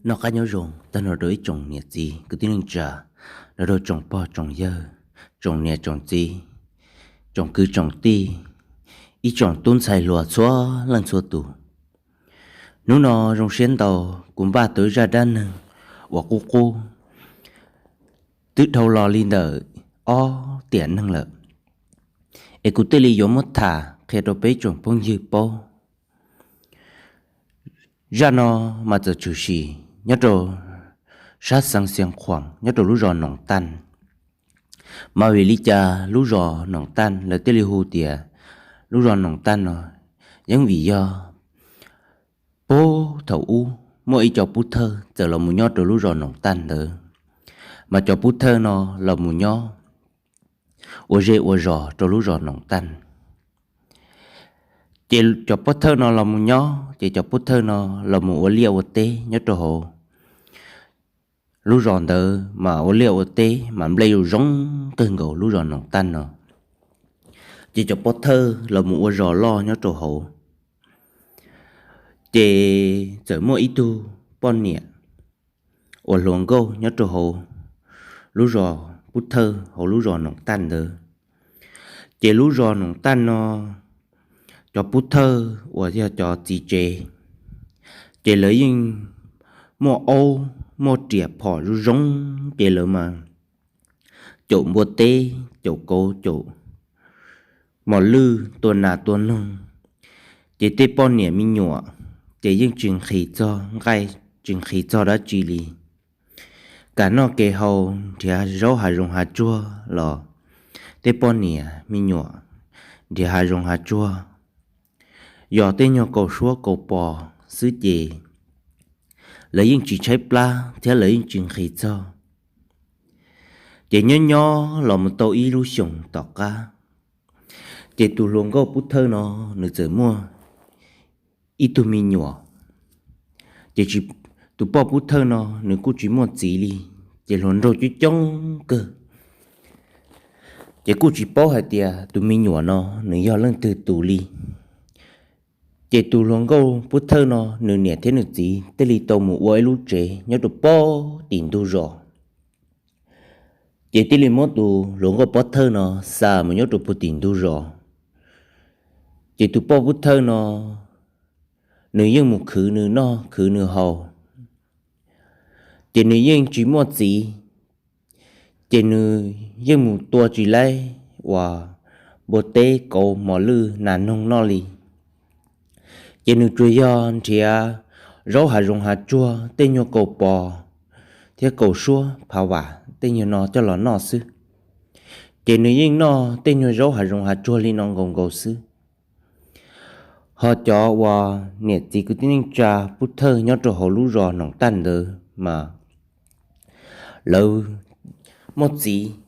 Noj qab nyob zoo tag nrho rau ib tsoom niam txiv kwv tij neej tsa, los rau tsoom pog tsoom yawg, tsoom niam tsoom txiv, tsoom kwv tsoom tij, ib tsoom tub ntxhais hluas txhua leej txhua tus. Hnub no zoo siab ntau, kuv npaj tau ib zaj dab neeg uas qub qub twb dhau los li ntawm ob tiam neeg lawm, es kuv thiaj li yuav muab tham qhia rau peb tsoom phooj ywg paub. Zaj no mas txawm tshwm sim nyob rau sab xeev Xiav Khuam nyob rau lub zos Noom Taj. Mas vim li cas lub zos Noom Taj lawv thiaj li hu tias lub zos Noom Taj no? Yeej vim yog puag thaum ub muaj ib co pub thawj txawm los mus nyob rau lub zos Noom Taj ntawd, mas cov pub thawj no los mus nyob ua zej ua zos rau lub zos Noom Taj. Ces cov pub thawj no los mus nyob, ces cov pub thawj no los mus ua liaj ua teb nyob rau hauv lub zos ntawd, mas ua liaj ua teb mas nplej yuav zoo kawg nkaus lub zos Noom Taj no. Ces cov pub thawj los mus ua zos loj nyob rau hauv, ces txawm muaj ib tug poj niam uas hluas nkauj nyob rau hauv lub zos pub thawj hauv lub zos Noom Taj ntawd. Ces lub zos Noom Taj no, cov pub thawj uas yog cov txiv tsev, ces lawv yeej muaj aub muaj riam phom zoo zoo, ces lawv mas caum npua teb, caum kauv, caum mos lwj, tua nas tua noog. Ces tej poj niam me nyuam ces yeej tsis nqhis txog nqaij, tsis nqhis txog dab tsi li. Kam noj kev haus, nrhiav zaub hav zoov hav tsuag los tej poj niam me nyuam nrhiav hav zoov hav tsuag, yog tej nyuag kaus suab kaus pos xwb ces lawv yeej tsis tshaib plab thiab lawv yeej tsis nqhis txog. Ces nyob nyob los mus tau ib lub xyoos tom qab, ces tus hluas nkauj pub thawj no nws txawm muaj ib tug me nyuam. Ces tus poj pub thawj no nws kuj tsis muaj txiv li, ces hluas nraug coob coob kawg, ces kuj tsis paub hais tias tus me nyuam no nws yog leej twg tus li. Ces tus hluas nkauj pub thawj no nws niam thiab nws txiv thiaj li tau mus ua ib lub tsev nyob rau pem tim ntug zos. Ces thiaj li muab tus hluas nkauj pub thawj no xa mus nyob rau pem tim ntug zos. Ces tus poj pub thawj no nws yeej mus khwv nws noj khwv nws haus, ces nws yeej tsis muaj txiv, ces nws yeej mus tua tsis laib uas npua teb kauv mos lwj nas noog noj li. Ces nws tsuas yog nrhiav zaub hav zoov hav tsuag, tej nyuag kaus pos thiab kaus suab phav vam tej nyuag no coj los noj xwb. Ces nws yeej noj tej nyuag zaub hav zoov hav tsuag li no nkaus nkaus xwb. Ho cov uas niam txiv kwv tij neej tsa pub thawj nyob rau hauv lub zos Noom Taj ntawd mas lawv muaj txiv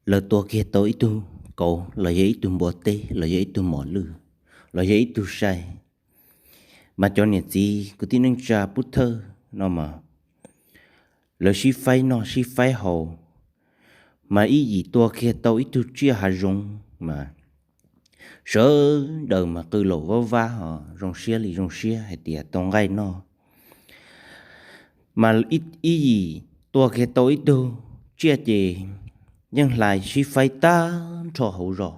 lawv tua kiag tau ib tug kauv los yog ib tug npua teb los yog ib tug mos lwj los yog ib tug sai. Mas cov niam txiv kwv tij neej tsa Pub Thawj no mas lawv sib faib noj sib faib haus, mas ib yim tua kiag tau ib tug tsiaj hav zoov mas sawv daws mas qw laum vab vab ho zoo siab li zoo siab hais tias tau nqaij noj. Mas ib yim tua kiag tau ib tug tsiaj ces yeej hlais sib faib tag nrho hauv zos.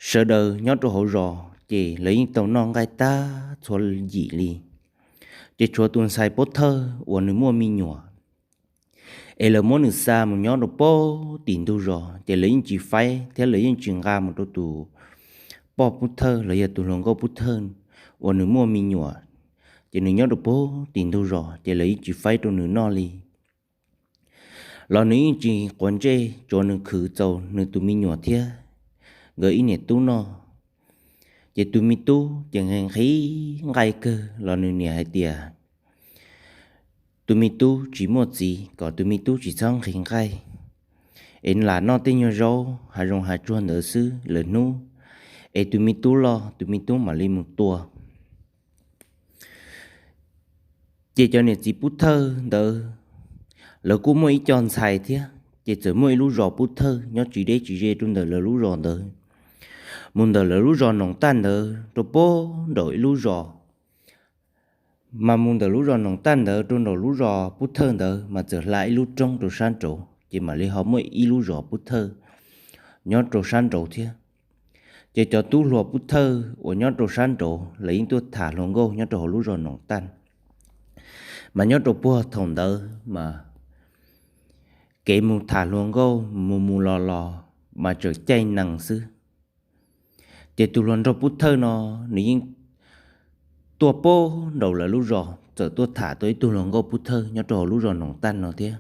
Sawv daws nyob rau hauv zos ces lawv yeej tau noj nqaij tag txhua yim li. Ces tshuav tus ntxhais Pub Thawj uas nws muaj me nyuam, es lawv muab nws xa mus nyob rau pem tim ntug zos ces lawv yeej tsis faib thiab lawv yeej tsis nqa mus rau tus poj Pub Thawj los yog tus hluas nkauj Pub Thawj uas nws muaj me nyuam, ces nws nyob rau pem tim ntug zos ces lawv yeej tsis faib rau nws noj li. Los nws yeej tsis quav ntsej, tsuav nws khwv txaus nws tus me nyuam thiab nkawd ib niam tub noj. Ces tus me tub ces nqhis nqhis nqaij kawg los nws niam hais tias tus me tub tsis muaj txiv kom tus me tub tsis txhob nqhis nqaij, es lam noj tej nyuag zaub hav zoov hav tsuag ntawd xwb lawm hnub es tus me tub loj tus me tub mam li mus tua. Ces cov niam txiv Pub Thawj ntawd lawv kuj muaj ib co ntxhais thiab, ces txawm muaj ib lub zos Pub Thawj nyob tsis deb tsis ze rau ntawm lawv lub zos ntawd. Mus ntawm lawv lub zos Noom Taj ntawd rau pem nraum ib lub zos, mas mus ntawm lub zos Noom Taj ntawd rau nraum lub zos Pub Thawj ntawd mas txawm hla ib lub roob rau sab nraud, ces mam li ho muaj ib lub zos Pub Thawj nyob rau sab nraud thiab. Ces cov tub hluas Pub Thawj uas nyob rau sab nraud lawv yeej tuaj tham hluas nkauj nyob rau hauv lub zos Noom Taj. Mas nyob rau puag thaum ntawd mas kev mus tham hluas nkauj mus mus los los mas tseem caij nees xwb. Ces tus hluas nraug Pub Thawj no nws yeej tuaj pem nraum lawv lub zos, txawm tuaj tham tau ib tug hluas nkauj Pub Thawj nyob rau hauv lub zos Noom Taj no thiab.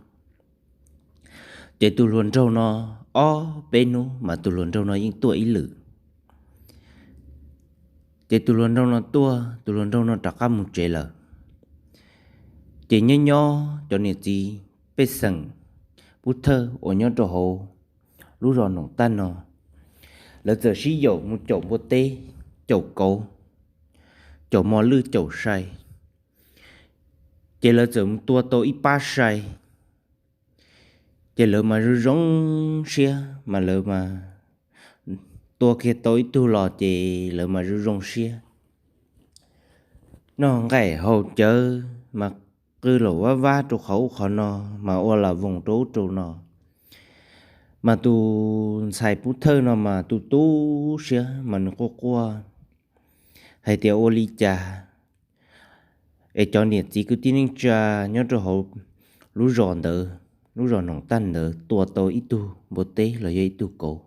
Ces tus hluas nraug no ob peb hnub mas tus hluas nraug no yeej tuaj ib lwm. Ces tus hluas nraug no tuaj, tus hluas nraug no rov qab mus tsev lawm. Ces nyob nyob cov niam txiv pej xeem Pub Thawj uas nyob rau hauv lub zos Noom Taj no, lawv txawm sib yaum mus caum npua teb, caum kauv, caum mos lwj, caum sai. Ces lawv txawm mus tua tau ib pab sai. Ces lawv mas zoo zoo siab mas lawv mas tua kiag tau ib tug los ces lawv mas zoo zoo siab, noj nqaij haus cawv mas qw laum vab vab rau qhov ub qhov no, mas ua lam voos rau ub rau no. Mas tus ntxhais Pub Thawj no mas tu tu siab mas nws quaj quaj hais tias ua li cas es cov niam txiv kwv tij neej tsa nyob rau hauv lub zos ntawd, lub zos Noom Taj ntawd tua tau ib tug npua teb los yog ib tug kauv,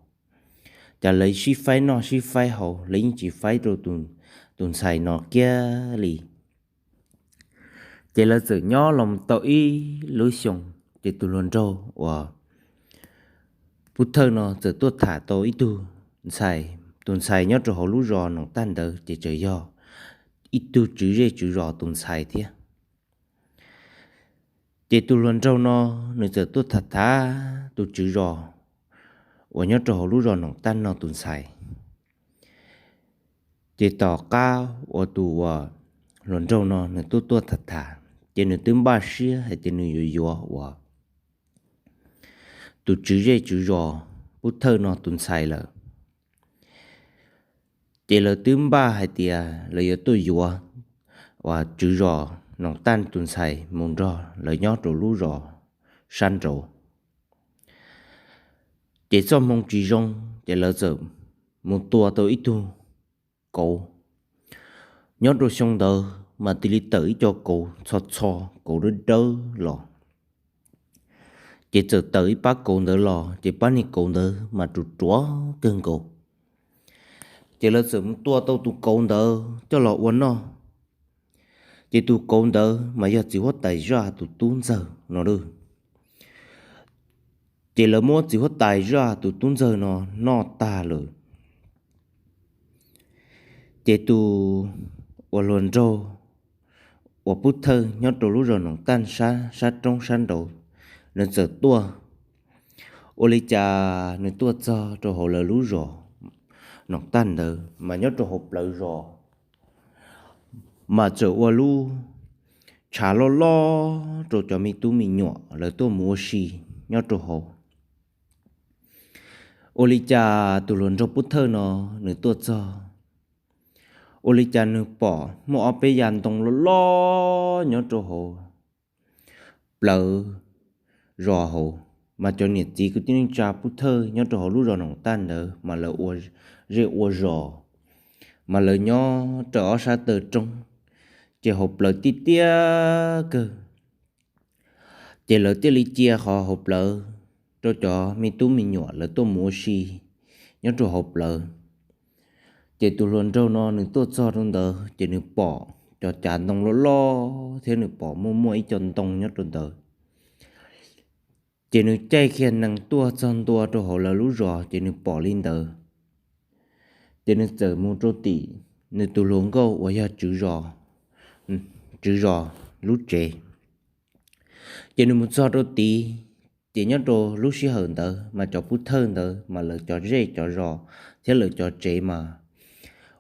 cas lawv sib faib noj sib faib haus, lawv yeej tsis faib rau tus ntxhais no kiag li. Ces lawv txawm nyob los tau ib lub xyoo, ces tus hluas nraug uas Pub Thawj no txawm tuaj tham tau ib tug ntxhais, tus ntxhais nyob rau hauv lub zos Noom Taj ntawd ces txawm yog ib tug tswv zej tswv zos tus ntxhais thiab. Ces tus hluas nraug no nws txawm tuaj tham tham tus tswv zos uas nyob rau hauv lub zos Noom Taj no tus ntxhais. Ces tom qab uas tus uas hluas nraug no nws tuaj tuaj tham tham, ces nws twb npaj siab hais tias nws yuav yuav uas tus tswv zej tswv zos Pub Thawj no tus ntxhais lawm. Ces lawv twb npaj hais tias lawv yuav tuaj yuav uas tswv zos Noom Taj tus ntxhais mus nrog lawv nyob rau lub zos sab nraud. Ces txoj hmoo tsis zoo, ces lawv txawm mus tua tau ib tug kauv. Nyob rau xyoo ntawd mas cia li tawm ib co kauv txho txho, kauv dawb dawb los. Ces txawm tawm ib pab kauv ntawd los, ces pab niag kauv ntawd mas ruam ruam kawg nkaus. Ces lawv txawm mus tua tau tus kauv ntawd coj los ua noj. Ces tus kauv ntawd mas yog txiv huab tais zaj tus tub ntxawg no lawm. Ces lawv muab txiv huab tais zaj tus tub ntxawg no noj tag lawm. Ces tus uas hluas nraug uas Pub Thawj nyob rau lub zos Noom Taj sab, sab roob sab nraud, nws txawm tuaj Ua li cas nws tuaj txog rau hauv lawv lub zos Noom Tag ntawd mas nyob rau hauv plawv zos mas txawm ua lub tshav loj loj rau cov me tub me nyuam lawv tuaj mus ua si nyob rau hauv. Ua li cas tus hluas nraug Pub Thawj no nws tuaj txog, ua li cas nws pom muaj ob peb yav ntoo loj loj nyob rau hauv plawv zos hauv, mas cov niam txiv kwv tij neej tsa Pub Thawj nyob rau hauv lub zos Noom Tag ntawd mas lawv ua zej ua zos, mas lawv nyob raws ob sab taw roob, ces hauv plawv tiaj tiaj kawg. Ces lawv thiaj li cia qhov hauv plawv rau cov me tub me nyuam lawv tuaj mus ua si nyob rau hauv plawv. Ces tus hluas nraug no nws tuaj txog rau ntawd ces nws pom cov cav ntoo loj loj thiab nws pom muaj muaj ib co ntoo nyob rau ntawd. Ces nws caij kiag nees tuaj txog ntua rau hauv lawv lub zos ces nws pom li ntawd. Ces nws txawm mus rau tim nws tus hluas nkauj uas yog tswv zos, tswv zos lub tsev. Ces nws mus txog rau tid, ces nyob rau lub sij hawm ntawd mas cov Pub Thawj ntawd mas lawv cov zej cov zos thiab lawv cov tsev mas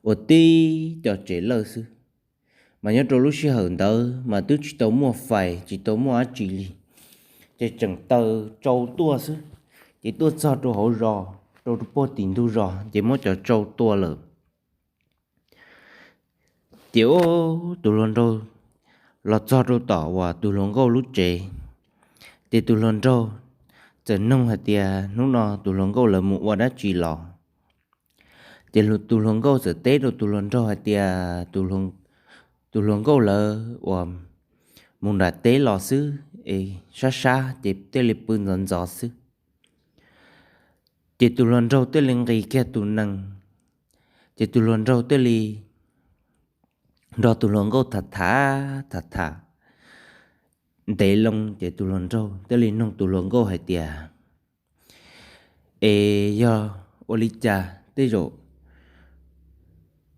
ua tib co tsev lawj xwb. Mas nyob rau lub sij hawm ntawd mas twb tsis tau muaj fais tsis tau muaj dab tsi li, ces tseem taws tsau tuaj xwb. Ces tuaj txog rau hauv zos, rau puag tim ntug zos ces muab cov tsau tua lawm. Ces ua tus hluas nraug los txog rau tom uas tus hluas nkauj lub tsev, ces tus hluas nraug txawm noog hais tias hnub no tus hluas nkauj lawv mus ua dab tsi los. Ces tus hluas nkauj txawm teb rau tus hluas nraug hais tias tus hluas nkauj lawv uas mus nram teb los xwb es sab sab ces thiaj li pw ntxov ntxov xwb. Ces tus hluas nraug thiaj li nqis kiag tus nees, ces tus hluas nraug thiaj li nrog tus hluas nkauj tham tham tham tham ntev loo ces tus hluas nraug thiaj li noog tus hluas nkauj hais tias, es yog ua li cas tej zaum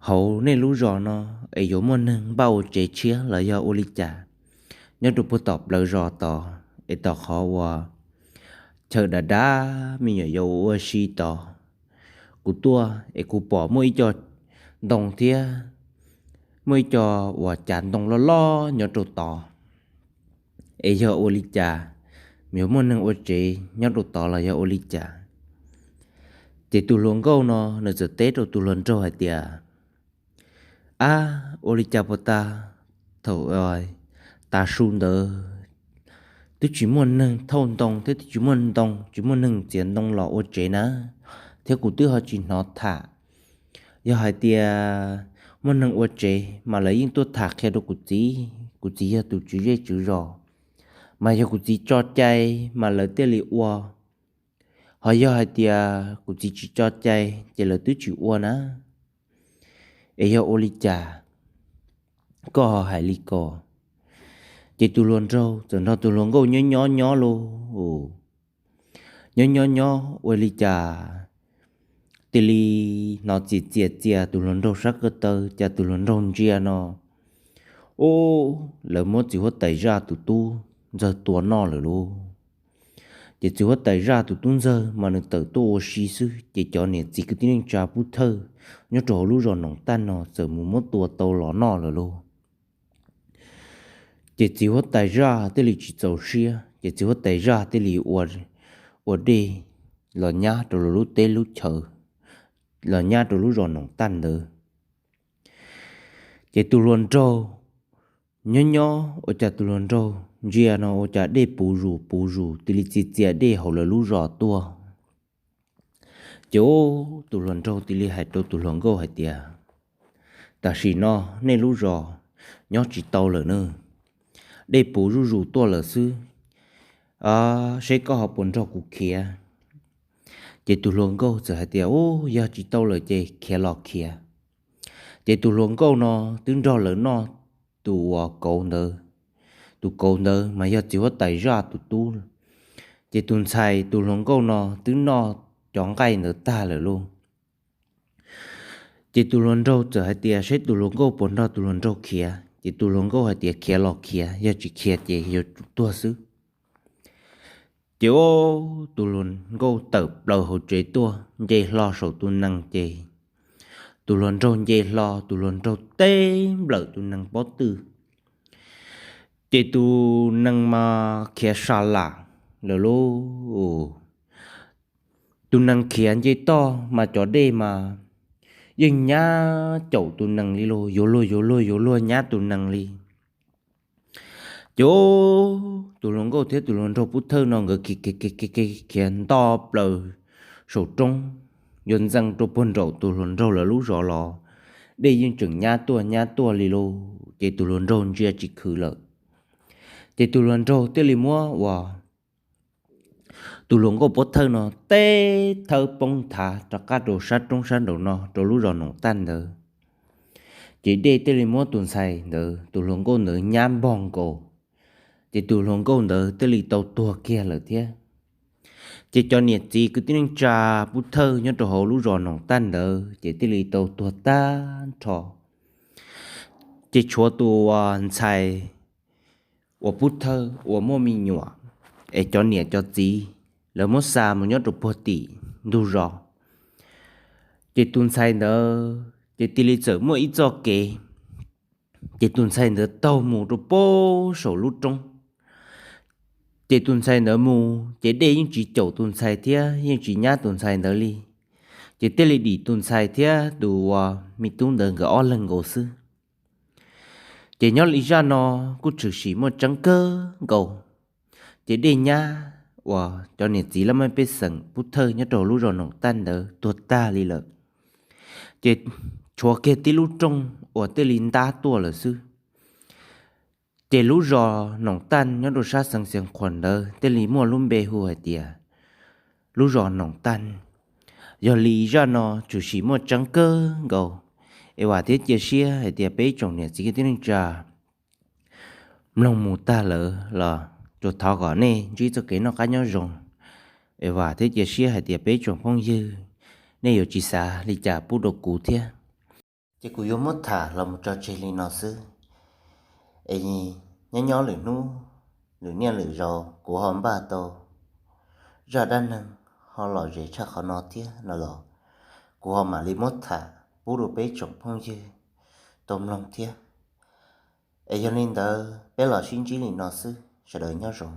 hauv nej lub zos no es yuav muaj neeg npaj ua tsev tshiab los yog ua li cas nyob rau puag tom plawv zos tod es tom qhov uas chaw dav dav me nyuam yaus ua si tod. Kuv tuaj es kuv pom muaj ib co ntoo thiab muaj ib co uas cav ntoo loj loj nyob rau tod, es yog ua li cas yuav muaj neeg ua tsev nyob rau tod los yog ua li cas? Ces tus hluas nkauj no nws txawm teb rau tus hluas nraug hais tias, ab, ua li cas puas tas, thaum tav su ntawd twb tsis muaj neeg thauj ntoo thiab twb tsis muaj ntoo, tsis muaj neeg txiav ntoo los ua tsev na, thiab kuv twb ho tsis hnov tham. Yog hais tias muaj neeg ua tsev mas lawv yeej tuaj tham qhia rau kuv txiv, kuv txiv yog tus tswv zej tswv zos, mas yog kuv txiv tso cai mas lawv thiaj li ua, ho yog hais tias kuv txiv tsis tso cai ces lawv twb tsis ua na. Es yog ua li cas koj ho hais li ko? Ces tus hluas nraug txawm nrog tus hluas nkauj nyob nyob nyob lauj, nyob nyob nyob ua li cas tis li hnov txias txias txias tus hluas nraug sab ko taw, cas tus hluas nraug ntsia no, ub, lawv muab txiv huab tais zaj tus tub ntxawg tua noj lawm lauj. Ces txiv huab tais zaj tus tub ntxawg mas nws tawm tuaj ua si xwb, ces cov niam txiv kwv tij neej tsa pub thawj nyob rau hauv lub zos Noom Tag no txawm mus muab tua tau los noj lawm lauj. Ces txiv huab tais zaj thiaj li tsis txaus siab, ces txiv huab tais zaj thiaj li ua dej los nyab rau lub teb lub chaw, los nyab rau lub zos Noom Tag ntawd. Ces tus hluas nraug nyob nyob ua cas tus hluas nraug ntsia no ua cas dej puv zus puv zus tis li txias txias dej hauv lawv lub zos tuaj. Ces tus hluas nraug tis li hais rau tus hluas nkauj hais tias, tam sim no nej lub zos nyob tsis tau lawm na, dej puv zuj zus tuaj lawm xwb, seb koj ho puas nrog kuv khiav. Ces tus hluas nkauj txawm hais tias, u, yog tsis tau lawm ces khiav los khiav. Ces tus hluas nkauj no twb nrog lawv noj tus uas kauv ntawd, tus kauv ntawd mas yog txiv huab tais zaj tus tub. Ces tus ntxhais tus hluas nkauj no twb noj cov nqaij ntawd tag lawm lauj. Ces tus hluas nraug txawm hais tias seb tus hluas nkauj puas nrog tus hluas nraug khiav, ces tus hluas nkauj hais tias khiav los khiav, yog tsis khiav ces yuav tsum tuag xwb. Ces tus hluas nkauj tawm plaws hauv tsev tuaj nce hlo saum tus nees ces tus hluas nraug nce hlo, tus hluas nraug teb nplawm tus nees pob tw. Ces tus nees mas khiav sa lam lawm lauj. Tus nees khiav nce toj mas cov dej mas yeej nyab caum tus nees li lauj, yuav luag yuav luag yuav luag nyab tus nees li. Ces tus hluas nkauj thiab tus hluas nraug pub thawj no nkawd khiav khiav khiav khiav khiav nto plaws saum roob, yuav ntxees rau puag nraum tus hluas nraug lawv lub zos los, dej yeej tseem nyab tuaj nyab tuaj li lauj. Ces tus hluas nraug ntsia tsis khwv lawm. Ces tus hluas nraug thiaj li muab uas tus hluas nkauj pub thawj no teb thawb poob nthav rov qab rau sab roob sab nraum no rau lub zos Noom Taj ntawd. Ces dej thiaj li muab tus ntxhais ntawd, tus hluas nkauj ntawd nyab npog nkaus. Ces tus hluas nkauj ntawd thiaj li tau tuag kiag lawm thiab. Ces cov niam txiv kwv tij neej tsa pub thawj nyob rau hauv lub zos Noom Taj ntawd ces thiaj li tau tuag tag nrho. Ces tshuav tus uas ntxhais uas pub thawj uas muaj me nyuam, es cov niam cov txiv lawv muab xa mus nyob rau puag tim ntug zos. Ces tus ntxhais ntawd ces cia li txawm muaj ib txoj kev, ces tus ntxhais ntawd taug mus rau puag saum lub roob. Ces tus ntxhais ntawd mus ces dej yeej tsis caum tus ntxhais thiab yeej tsis nyab tus ntxhais ntawd li. Ces thiaj li dim tus ntxhais thiab tus uas me tub ntawd nkawd ob leeg nkaus xwb. Ces nyob li zaj no kuj tshwm sim muaj tseeb kawg nkaus. Ces dej nyab uas cov niam txiv laj mej pej xeem pub thawj nyob rau lub zos Noom Taj ntawd tuag tag li lawm. Ces tshuav kiag tib lub rooj uas thiaj li ntab tuaj lawm xwb. Ces lub zos Noom Taj nyob rau sab xeev Xiav Khuam ntawd thiaj li muaj lub npe hu hais tias lub zos Noom Taj. Yog li zaj no tshwm sim muaj tseeb kawg nkaus, es vam thiab cia siab hais tias peb tsoom niam txiv kwv tij neej tsa mloog mus tag lawm los tsuas thov kom nej ntsib txoj kev noj qab nyob zoo. Es vam thiab cia siab hais tias peb tsoom phooj ywg nej yuav tsis xav li cas pub rau kuv thiab. Ces kuv yuav muab tham los mus tso tseg li no xwb. Es nyob nyob lwm hnub, lwm niaj lwm zaus kuv ho npaj tau zaj dab neeg ho lom zem tshaj qhov no thiab no los kuv ho mam li muab tham pub rau peb tsoom phooj ywg tau mloog thiab. Es yog li ntawd peb los sib ntsib li no xwb, sawv daws nyob zoo.